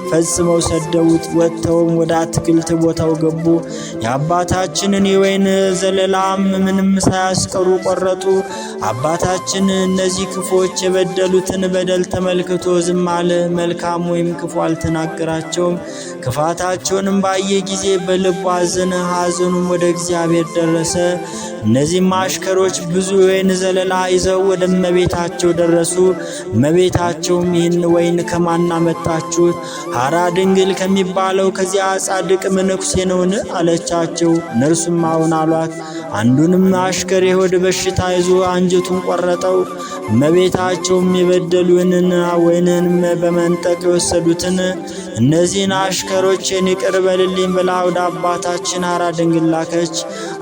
ፈጽመው ሰደቡት። ወጥተውም ወደ አትክልት ቦታው ገቡ። የአባታችንን የወይን ዘለላም ምንም ሳያስቀሩ ቆረጡ። አባታችን እነዚህ ክፉዎች የበደሉትን በደል ተመልክቶ ዝም አለ። መልካም ወይም ክፉ አልተናገራቸውም። ክፋታቸውንም ባየ ጊዜ በልቡ አዘነ፣ ሐዘኑም ወደ እግዚአብሔር ደረሰ። እነዚህም አሽከሮች ብዙ የወይን ዘለላ ይዘው ወደ እመቤታቸው ደረሱ። እመቤታቸውም ይህን ወይን ከማን አመጣችሁት? ሐራ ድንግል ከሚባለው ከዚያ ጻድቅ መነኩሴ ነውን? አለቻቸው። እነርሱም አዎን አሏት። አንዱንም አሽከር የሆድ በሽታ ይዞ አንጀቱን ቆረጠው። እመቤታቸውም የበደሉንና ወይንን በመንጠቅ የወሰዱትን እነዚህን አሽከሮችን ይቅር በልልኝ ብላ ወደ አባታችን ሐራ ድንግል ላከች።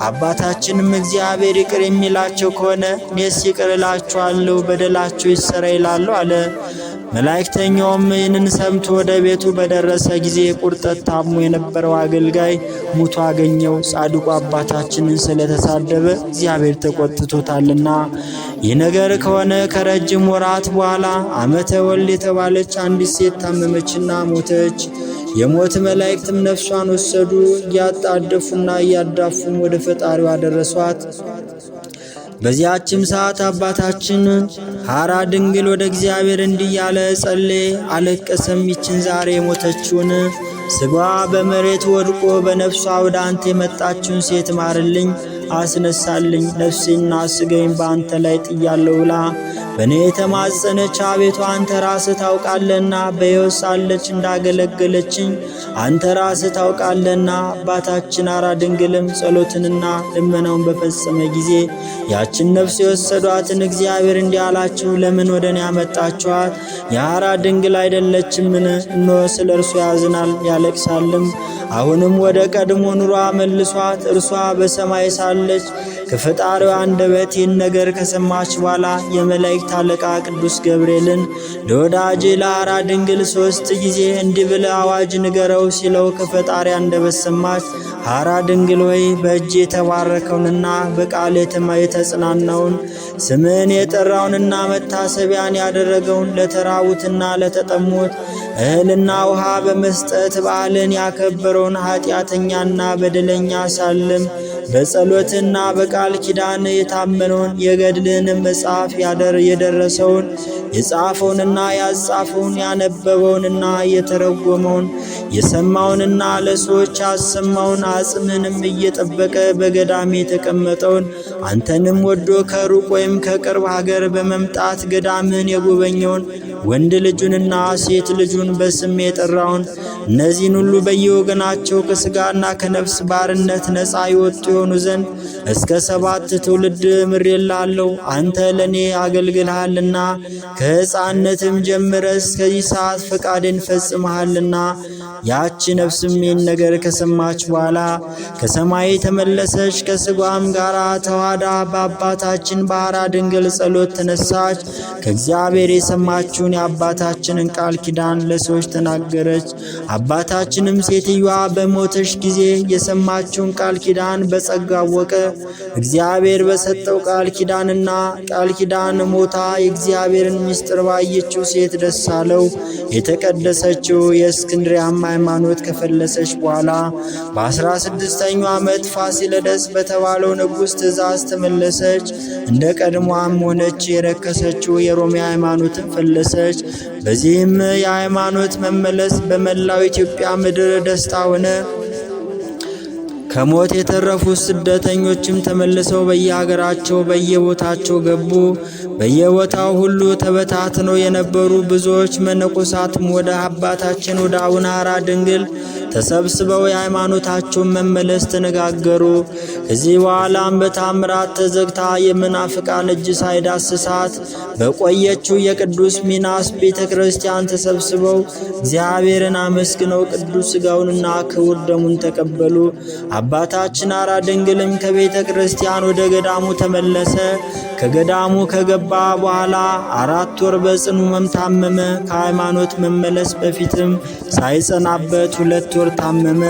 አባታችንም እግዚአብሔር ይቅር የሚላቸው ከሆነ እኔስ ይቅር እላችኋለሁ፣ በደላቸው ይሰረይ ይላሉ አለ። መላእክተኛውም ይህንን ሰምቶ ወደ ቤቱ በደረሰ ጊዜ ቁርጠት ታሞ የነበረው አገልጋይ ሙቶ አገኘው። ጻድቁ አባታችንን ስለተሳደበ እግዚአብሔር ተቆጥቶታልና። ይህ ነገር ከሆነ ከረጅም ወራት በኋላ ዓመተ ወልድ የተባለች አንዲት ሴት ታመመችና ሞተች። የሞት መላእክትም ነፍሷን ወሰዱ። እያጣደፉና እያዳፉም ወደ ፈጣሪው አደረሷት። በዚያችም ሰዓት አባታችን ሐራ ድንግል ወደ እግዚአብሔር እንዲህ ያለ ጸለየ፣ አለቀሰም። ይችን ዛሬ የሞተችውን ስጋዋ በመሬት ወድቆ በነፍሷ ወደ አንተ የመጣችውን ሴት ማርልኝ፣ አስነሳልኝ፣ ነፍሴና ስጋዬን በአንተ ላይ ጥያለሁ ብላ በእኔ የተማጸነች አቤቱ አንተ ራስህ ታውቃለህና በሕይወት ሳለች እንዳገለገለችኝ አንተ ራስህ ታውቃለህና። አባታችን ሐራ ድንግልም ጸሎትንና ልመናውን በፈጸመ ጊዜ ያችን ነፍስ የወሰዷትን እግዚአብሔር እንዲህ አላችሁ፣ ለምን ወደ እኔ ያመጣችኋት? የሐራ ድንግል አይደለችምን? እነሆ ስለ እርሱ ያዝናል ያለቅሳልም። አሁንም ወደ ቀድሞ ኑሯ መልሷት። እርሷ በሰማይ ሳለች ከፈጣሪዋ አንደበት ይህን ነገር ከሰማች በኋላ የመላእክት አለቃ ቅዱስ ገብርኤልን ለወዳጄ ለሐራ ድንግል 3 ጊዜ እንዲህ ብለህ አዋጅ ንገረው ሲለው ከፈጣሪ አንደበት ሰማች። ሐራ ድንግል ሆይ በእጅ የተባረከውንና በቃል የተጽናናውን ስምህን የጠራውንና መታሰቢያን ያደረገውን ለተራቡትና ለተጠሙት እህልና ውሃ በመስጠት በዓልን ያከበረውን ኃጢአተኛና በደለኛ ሳልም በጸሎትና በቃል ኪዳን የታመነውን የገድልህን መጽሐፍ የደረሰውን የጻፈውንና ያጻፈውን ያነበበውንና የተረጎመውን የሰማውንና ለሰዎች ያሰማውን አጽምህንም እየጠበቀ በገዳም የተቀመጠውን አንተንም ወዶ ከሩቅ ወይም ከቅርብ ሀገር በመምጣት ገዳምህን የጎበኘውን ወንድ ልጁንና ሴት ልጁን በስም የጠራውን እነዚህን ሁሉ በየወገናቸው ከሥጋና ከነፍስ ባርነት ነፃ ይወጡ የሆኑ ዘንድ እስከ 7 ትውልድ ምሬልሃለሁ። አንተ ለእኔ አገልግልሃልና ከሕፃንነትም ጀምረ እስከዚህ ሰዓት ፈቃድን ፈጽመሃልና። ያቺ ነፍስም ይህን ነገር ከሰማች በኋላ ከሰማይ ተመለሰች፣ ከሥጋዋም ጋር ተዋህዳ በአባታችን በሐራ ድንግል ጸሎት ተነሳች። ከእግዚአብሔር የሰማችውን የአባታችንን ቃል ኪዳን ለሰዎች ተናገረች። አባታችንም ሴትዮዋ በሞተች ጊዜ የሰማችውን ቃል ኪዳን በጸጋ አወቀ። እግዚአብሔር በሰጠው ቃል ኪዳንና ቃል ኪዳን ሞታ የእግዚአብሔርን ምስጢር ባየችው ሴት ደስ አለው። የተቀደሰችው የእስክንድሪያም ሃይማኖት ከፈለሰች በኋላ በ16ኛው ዓመት ፋሲለደስ በተባለው ንጉሥ ትእዛዝ ተመለሰች። እንደ ቀድሞም ሆነች። የረከሰችው የሮሜ ሃይማኖትን ፈለሰች። በዚህም የሃይማኖት መመለስ በመላው ኢትዮጵያ ምድር ደስታ ሆነ። ከሞት የተረፉት ስደተኞችም ተመልሰው በየሀገራቸው በየቦታቸው ገቡ። በየቦታው ሁሉ ተበታትነው የነበሩ ብዙዎች መነኮሳትም ወደ አባታችን ወደ አቡነ ሐራ ድንግል ተሰብስበው የሃይማኖታቸውን መመለስ ተነጋገሩ። ከዚህ በኋላም በታምራት ተዘግታ የመናፍቃን እጅ ሳይዳስሳት በቆየችው የቅዱስ ሚናስ ቤተ ክርስቲያን ተሰብስበው እግዚአብሔርን አመስግነው ቅዱስ ሥጋውንና ክቡር ደሙን ተቀበሉ። አባታችን ሐራ ድንግልም ከቤተ ክርስቲያን ወደ ገዳሙ ተመለሰ። ከገዳሙ ከገባ በኋላ 4 ወር በጽኑ ሕመም ታመመ። ከሃይማኖት መመለስ በፊትም ሳይጸናበት 2 ወር ታመመ።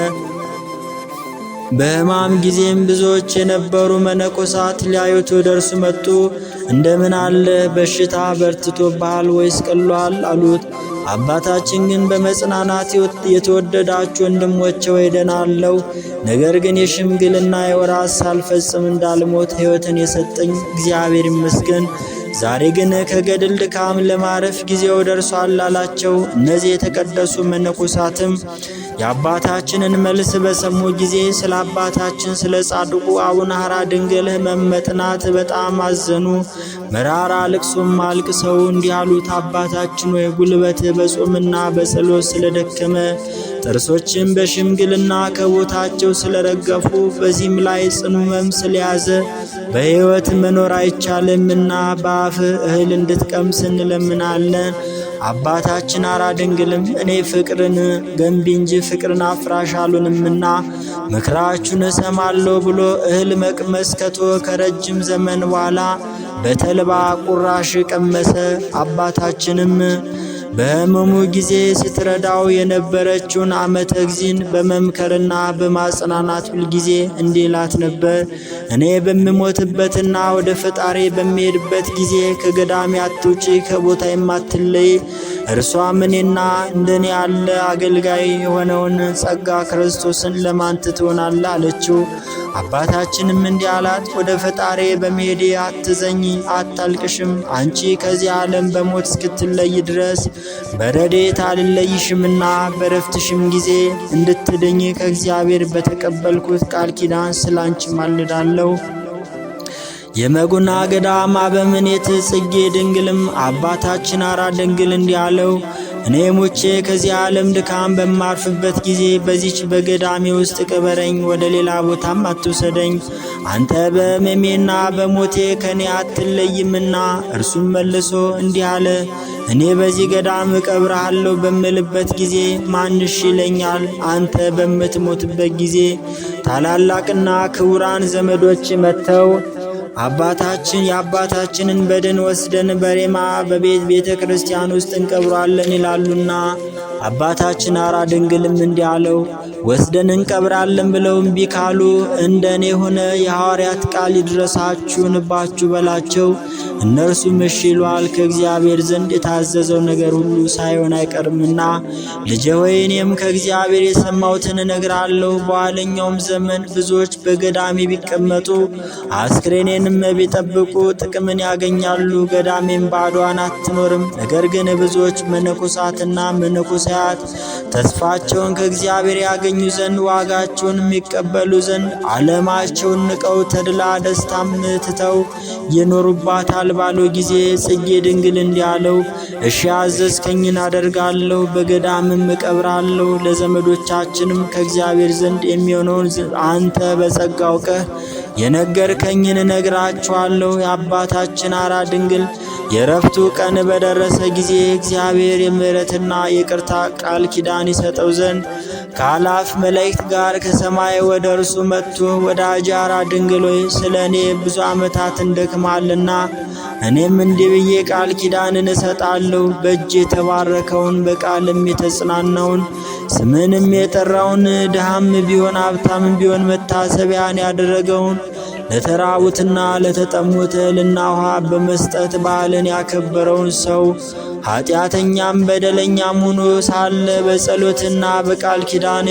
በሕማም ጊዜም ብዙዎች የነበሩ መነኮሳት ሊያዩት ወደ እርሱ መጡ። እንደምን አለ በሽታ በርትቶብሃል ወይስ ቀሏል? አሉት። አባታችን ግን በመጽናናት የተወደዳችሁ ወንድሞቼ ሆይ ደህና አለሁ፣ ነገር ግን የሽምግልና የወራት ሳልፈጽም እንዳልሞት ሕይወትን የሰጠኝ እግዚአብሔር ይመስገን። ዛሬ ግን ከገድል ድካም ለማረፍ ጊዜው ደርሷል አላቸው። እነዚህ የተቀደሱ መነኮሳትም የአባታችንን መልስ በሰሙ ጊዜ ስለ አባታችን ስለ ጻድቁ አቡነ ሐራ ድንግል ሕመም መጥናት በጣም አዘኑ። መራራ ልቅሶም አልቅሰው እንዲህ አሉት፦ አባታችን ሆይ ጉልበትህ በጾምና በጸሎት ስለደከመ ጥርሶችም በሽምግልና ከቦታቸው ስለረገፉ በዚህም ላይ ጽኑ ሕመም ስለያዘ በሕይወት መኖር አይቻልምና በአፍህ እህል እንድትቀምስ እንለምናለን። አባታችን ሐራ ድንግልም እኔ ፍቅርን ገንቢ እንጂ ፍቅርን አፍራሽ አልሆንምና ምክራችሁን እሰማለሁ ብሎ እህል መቅመስ ከተወ ከረጅም ዘመን በኋላ በተልባ ቁራሽ ቀመሰ። አባታችንም በሕመሙ ጊዜ ስትረዳው የነበረችውን አመተ እግዚእን በመምከርና በማጽናናት ሁልጊዜ እንዲህ ይላት ነበር። እኔ በምሞትበትና ወደ ፈጣሪ በሚሄድበት ጊዜ ከገዳሜ አትውጪ፣ ከቦታ የማትለይ። እርሷም እኔና እንደኔ ያለ አገልጋይ የሆነውን ጸጋ ክርስቶስን ለማን ትሆናለህ? አለችው። አባታችንም እንዲህ አላት፣ ወደ ፈጣሪ በመሄዴ አትዘኝ፣ አታልቅሽም። አንቺ ከዚህ ዓለም በሞት እስክትለይ ድረስ በረድኤት አልለይሽምና በረፍትሽም ጊዜ እንድትድኝ ከእግዚአብሔር በተቀበልኩት ቃል ኪዳን ስላንቺ ማልዳለሁ። የመጉና ገዳም አበምኔት ጽጌ ድንግልም አባታችን አራ ድንግል እንዲህ አለው፣ እኔ ሙቼ ከዚህ ዓለም ድካም በማርፍበት ጊዜ በዚች በገዳሜ ውስጥ ቅበረኝ፣ ወደ ሌላ ቦታም አትውሰደኝ። አንተ በሕመሜና በሞቴ ከኔ አትለይምና። እርሱም መልሶ እንዲህ አለ፣ እኔ በዚህ ገዳም እቀብርሃለሁ በምልበት ጊዜ ማንሽ ይለኛል? አንተ በምትሞትበት ጊዜ ታላላቅና ክቡራን ዘመዶች መጥተው አባታችን የአባታችንን በድን ወስደን በሬማ በቤት ቤተ ክርስቲያን ውስጥ እንቀብራለን ይላሉና። አባታችን አራ ድንግልም እንዲህ አለው፣ ወስደን እንቀብራለን ብለው እምቢ ካሉ እንደ እኔ ሆነ የሐዋርያት ቃል ይድረሳችሁንባችሁ በላቸው። እነርሱም እሺ ይሏል፣ ከእግዚአብሔር ዘንድ የታዘዘው ነገር ሁሉ ሳይሆን አይቀርምና። ልጄ ሆይ እኔም ከእግዚአብሔር የሰማሁትን እነግራለሁ። በኋለኛውም ዘመን ብዙዎች በገዳሜ ቢቀመጡ አስክሬኔንም ቢጠብቁ ጥቅምን ያገኛሉ። ገዳሜም ባዷን አትኖርም። ነገር ግን ብዙዎች መነኮሳትና መነኮሳያት ተስፋቸውን ከእግዚአብሔር ያገኙ ዘንድ ዋጋቸውን የሚቀበሉ ዘንድ ዓለማቸውን ንቀው ተድላ ደስታም ትተው ይኖሩባታል ባለው ጊዜ ጽጌ ድንግል እንዲህ አለው፣ እሺ ያዘዝከኝን አደርጋለሁ፣ በገዳምም እቀብራለሁ። ለዘመዶቻችንም ከእግዚአብሔር ዘንድ የሚሆነውን አንተ በጸጋ አውቀህ የነገርከኝን እነግራችኋለሁ። የአባታችን አራ ድንግል የረፍቱ ቀን በደረሰ ጊዜ እግዚአብሔር የምሕረትና የይቅርታ ቃል ኪዳን ይሰጠው ዘንድ ከአላፍ መላእክት ጋር ከሰማይ ወደ እርሱ መጥቶ ወዳጄ አራ ድንግል ሆይ ስለ እኔ ብዙ ዓመታትን ደክማልና እኔም እንዲህ ብዬ ቃል ኪዳንን እሰጣለሁ። በእጅ የተባረከውን በቃልም የተጽናናውን ስምንም የጠራውን ድሃም ቢሆን ሀብታምም ቢሆን መታሰቢያን ያደረገውን ለተራቡትና ለተጠሙት እህልና ውሃ በመስጠት በዓልን ያከበረውን ሰው ኃጢአተኛም በደለኛም ሆኖ ሳለ በጸሎትና በቃል ኪዳን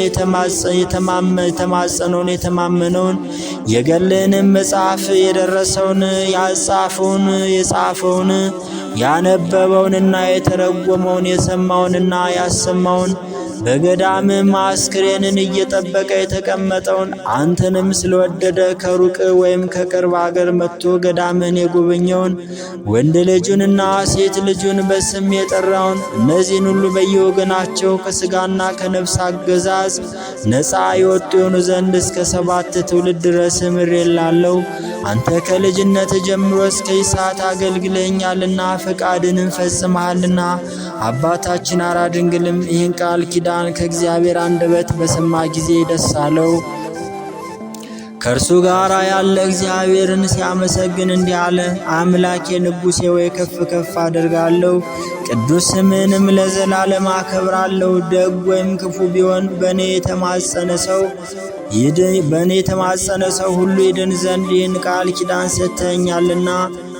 የተማጸነውን የተማመነውን የገድልህንም መጽሐፍ የደረሰውን ያጻፈውን የጻፈውን ያነበበውንና የተረጎመውን የሰማውንና ያሰማውን በገዳምም አስክሬንን እየጠበቀ የተቀመጠውን አንተንም ስለወደደ ከሩቅ ወይም ከቅርብ አገር መጥቶ ገዳምን የጎበኘውን ወንድ ልጁንና ሴት ልጁን በስም የጠራውን እነዚህን ሁሉ በየወገናቸው ከሥጋና ከነፍስ አገዛዝ ነፃ የወጡ የሆኑ ዘንድ እስከ 7 ትውልድ ድረስ ምሬላለሁ። አንተ ከልጅነት ጀምሮ እስከ ሰዓት አገልግለኛልና ፈቃድንም ፈጽመሃልና። አባታችን አራ ድንግልም ይህን ቃል ኪዳን ከእግዚአብሔር አንደበት በሰማ ጊዜ ደስ አለው። ከእርሱ ጋር ያለ እግዚአብሔርን ሲያመሰግን እንዲህ አለ። አምላኬ ንጉሴ ወይ ከፍ ከፍ አደርጋለሁ፣ ቅዱስ ስምህንም ለዘላለም አከብራለሁ። ደግ ወይም ክፉ ቢሆን በእኔ የተማጸነ ሰው ሁሉ ይድን ዘንድ ይህን ቃል ኪዳን ሰጥተኸኛልና።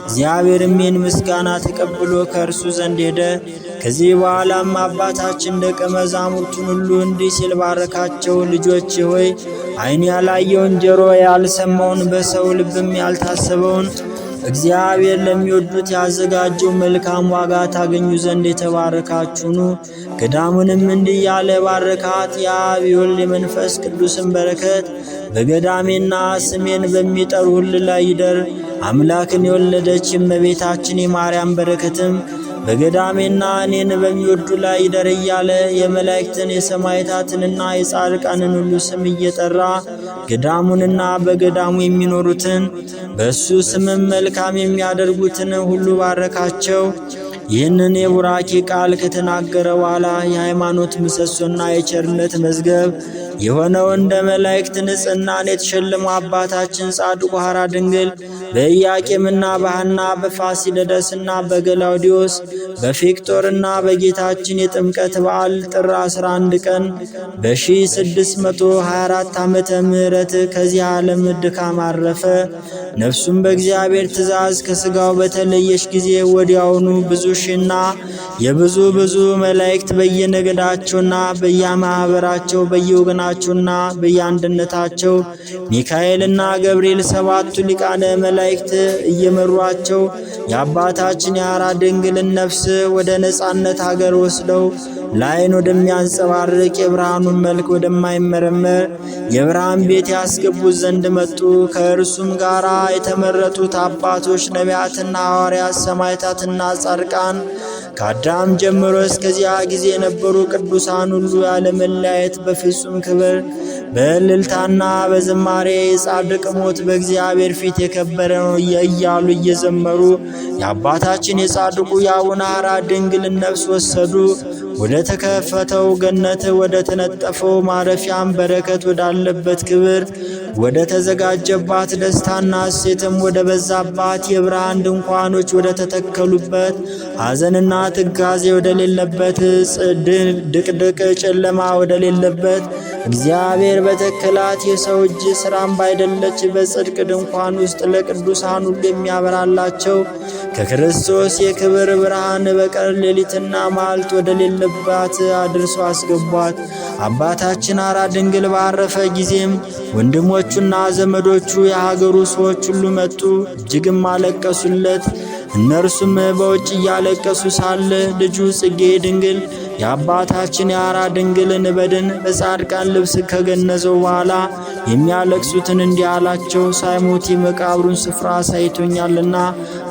እግዚአብሔርም ይህን ምስጋና ተቀብሎ ከእርሱ ዘንድ ሄደ። ከዚህ በኋላም አባታችን ደቀ መዛሙርቱን ሁሉ እንዲህ ሲል ባረካቸው። ልጆች ሆይ ዓይን ያላየውን ጆሮ ያልሰማውን በሰው ልብም ያልታሰበውን እግዚአብሔር ለሚወዱት ያዘጋጀው መልካም ዋጋ ታገኙ ዘንድ የተባረካችሁ ኑ። ገዳሙንም እንዲህ ያለ ባረካት። የአብ የወልድ የመንፈስ ቅዱስን በረከት በገዳሜና ስሜን በሚጠሩ ሁሉ ላይ ይደር። አምላክን የወለደች እመቤታችን የማርያም በረከትም በገዳሜና እኔን በሚወዱ ላይ ይደር እያለ የመላእክትን የሰማዕታትንና የጻድቃንን ሁሉ ስም እየጠራ ገዳሙንና በገዳሙ የሚኖሩትን በእሱ ስምም መልካም የሚያደርጉትን ሁሉ ባረካቸው። ይህንን የቡራኬ ቃል ከተናገረ በኋላ የሃይማኖት ምሰሶና የቸርነት መዝገብ የሆነው እንደ መላእክት ንጽሕናን የተሸለሙ አባታችን ጻድቁ ሐራ ድንግል በኢያቄምና በሐና በፋሲለደስና በገላውዲዮስ በፊቅጦርና በጌታችን የጥምቀት በዓል ጥር 11 ቀን በ624 ዓመተ ምህረት ከዚህ ዓለም ድካም አረፈ። ነፍሱም በእግዚአብሔር ትእዛዝ ከሥጋው በተለየች ጊዜ ወዲያውኑ ብዙ ሺና የብዙ ብዙ መላእክት በየነገዳቸውና በየማኅበራቸው በየወገናቸውና በየአንድነታቸው ሚካኤልና ገብርኤል ሰባቱ ሊቃነ መላእክት እየመሯቸው የአባታችን የሐራ ድንግልን ነፍስ ወደ ነጻነት አገር ወስደው ለዓይን ወደሚያንጸባርቅ የብርሃኑን መልክ ወደማይመረመር የብርሃን ቤት ያስገቡት ዘንድ መጡ። ከእርሱም ጋር የተመረጡት አባቶች ነቢያትና ሐዋርያት፣ ሰማዕታትና ጻድቃን ከአዳም ጀምሮ እስከዚያ ጊዜ የነበሩ ቅዱሳን ሁሉ ያለመለያየት በፍጹም ክብር በእልልታና በዝማሬ የጻድቅ ሞት በእግዚአብሔር ፊት የከበረ ነው እያሉ እየዘመሩ የአባታችን የጻድቁ የአቡነ ሐራ ድንግልን ነፍስ ወሰዱ። ወደ ተከፈተው ገነት ወደ ተነጠፈው ማረፊያም በረከት ወዳለበት ክብር ወደ ተዘጋጀባት ደስታና እሴትም ወደ በዛባት የብርሃን ድንኳኖች ወደ ተተከሉበት ሐዘንና ትካዜ ወደሌለበት ድቅድቅ ጨለማ ወደሌለበት እግዚአብሔር በተከላት የሰው እጅ ሥራም ባይደለች በጽድቅ ድንኳን ውስጥ ለቅዱሳን ሁሉ የሚያበራላቸው ከክርስቶስ የክብር ብርሃን በቀር ሌሊትና መዓልት ወደሌለባት አድርሶ አስገቧት። አባታችን ሐራ ድንግል ባረፈ ጊዜም ወንድሞቹና ዘመዶቹ የሀገሩ ሰዎች ሁሉ መጡ፣ እጅግም አለቀሱለት። እነርሱም በውጭ እያለቀሱ ሳለ ልጁ ጽጌ ድንግል የአባታችን የሐራ ድንግልን በድን በጻድቃን ልብስ ከገነዘው በኋላ የሚያለቅሱትን እንዲህ አላቸው፣ ሳይሞት የመቃብሩን ስፍራ አሳይቶኛልና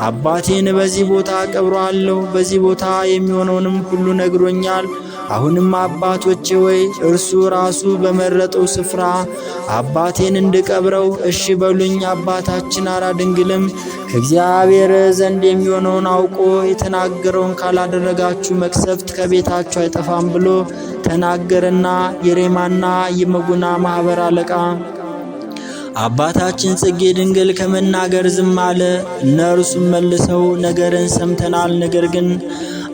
አባቴን በዚህ ቦታ ቀብሬአለሁ። በዚህ ቦታ የሚሆነውንም ሁሉ ነግሮኛል። አሁንም አባቶቼ ወይ እርሱ ራሱ በመረጠው ስፍራ አባቴን እንድቀብረው እሺ በሉኝ። አባታችን ሐራ ድንግልም ከእግዚአብሔር ዘንድ የሚሆነውን አውቆ የተናገረውን ካላደረጋችሁ መቅሰፍት ከቤታችሁ አይጠፋም ብሎ ተናገረና የሬማና የመጉና ማኅበር አለቃ አባታችን ጽጌ ድንግል ከመናገር ዝም አለ። እነርሱም መልሰው ነገርን ሰምተናል፣ ነገር ግን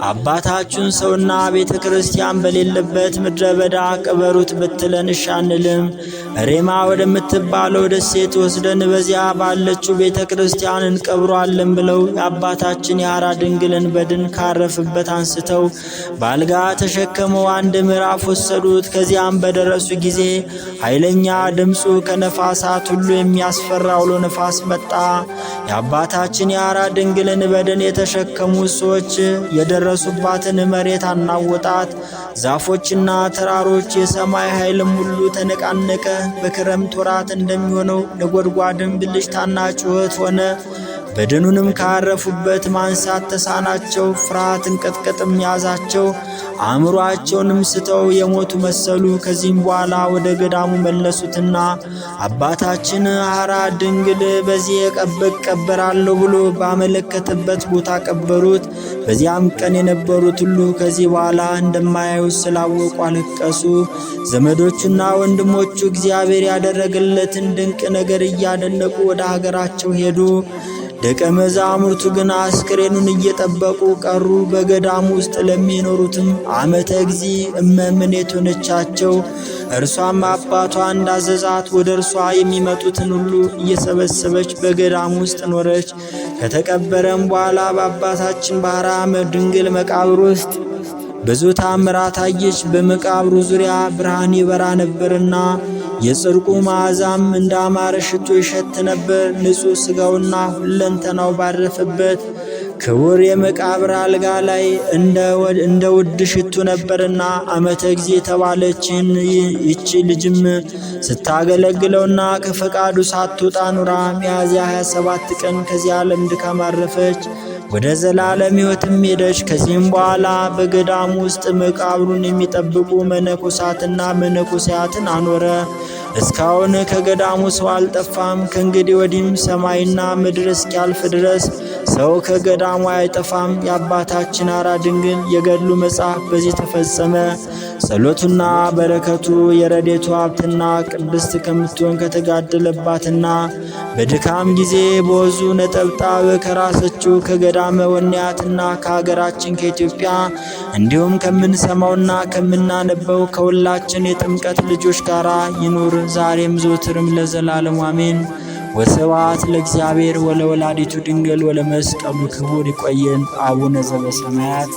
አባታችን ሰውና ቤተ ክርስቲያን በሌለበት ምድረ በዳ ቅበሩት ብትለን እሺ አንልም። ሬማ ወደምትባለው ደሴት ወስደን በዚያ ባለችው ቤተ ክርስቲያን እንቀብሯለን ብለው የአባታችን የሐራ ድንግልን በድን ካረፈበት አንስተው በአልጋ ተሸክመው አንድ ምዕራፍ ወሰዱት። ከዚያም በደረሱ ጊዜ ኃይለኛ ድምፁ ከነፋሳት ሁሉ የሚያስፈራ አውሎ ነፋስ መጣ። የአባታችን የሐራ ድንግልን በድን የተሸከሙ ሰዎች የደረሱባትን መሬት አናወጣት። ዛፎችና ተራሮች የሰማይ ኃይልም ሁሉ ተነቃነቀ። በክረምት ወራት እንደሚሆነው ነጎድጓድም ብልጭታና ጩኸት ሆነ። በድኑንም ካረፉበት ማንሳት ተሳናቸው። ፍርሃት እንቅጥቅጥም ያዛቸው። አእምሮአቸውንም ስተው የሞቱ መሰሉ። ከዚህም በኋላ ወደ ገዳሙ መለሱትና አባታችን ሐራ ድንግል በዚህ እቀበራለሁ ብሎ ባመለከተበት ቦታ ቀበሩት። በዚያም ቀን የነበሩት ሁሉ ከዚህ በኋላ እንደማያዩት ስላወቁ አለቀሱ። ዘመዶቹና ወንድሞቹ እግዚአብሔር ያደረገለትን ድንቅ ነገር እያደነቁ ወደ ሀገራቸው ሄዱ። ደቀ መዛሙርቱ ግን አስክሬኑን እየጠበቁ ቀሩ። በገዳሙ ውስጥ ለሚኖሩትም ዓመተ እግዚ እመምኔት ሆነቻቸው። እርሷም አባቷ እንዳዘዛት ወደ እርሷ የሚመጡትን ሁሉ እየሰበሰበች በገዳሙ ውስጥ ኖረች። ከተቀበረም በኋላ በአባታችን በሐራ ድንግል መቃብር ውስጥ ብዙ ታምራት አየች። በመቃብሩ ዙሪያ ብርሃን ይበራ ነበርና የጽድቁ መዓዛም እንደ አማረ ሽቶ ይሸት ነበር። ንጹሕ ሥጋውና ሁለንተናው ባረፈበት ክቡር የመቃብር አልጋ ላይ እንደ ውድ ሽቱ ነበርና ዓመተ ጊዜ የተባለችን ይቺ ልጅም ስታገለግለውና ከፈቃዱ ሳትወጣ ኑራ ሚያዝያ 27 ቀን ከዚህ ዓለም ድካም አረፈች። ወደ ዘላለም ሕይወትም ሄደች። ከዚህም በኋላ በገዳሙ ውስጥ መቃብሩን የሚጠብቁ መነኮሳትና መነኮሳያትን አኖረ። እስካሁን ከገዳሙ ሰው አልጠፋም። ከእንግዲህ ወዲህም ሰማይና ምድር እስኪያልፍ ድረስ ሰው ከገዳሙ አይጠፋም። የአባታችን ሐራ ድንግል የገድሉ መጽሐፍ በዚህ ተፈጸመ። ጸሎቱና በረከቱ የረዴቱ ሀብትና ቅድስት ከምትሆን ከተጋደለባትና በድካም ጊዜ በወዙ ነጠብጣብ ከራሰችው ከገዳመ ወንያትና ከሀገራችን ከኢትዮጵያ እንዲሁም ከምንሰማውና ከምናነበው ከሁላችን የጥምቀት ልጆች ጋር ይኑር ዛሬም ዘወትርም ለዘላለሙ አሜን። ወስብሐት ለእግዚአብሔር ወለወላዲቱ ድንግል ወለመስቀሉ ክቡር። ይቆየን። አቡነ ዘበሰማያት።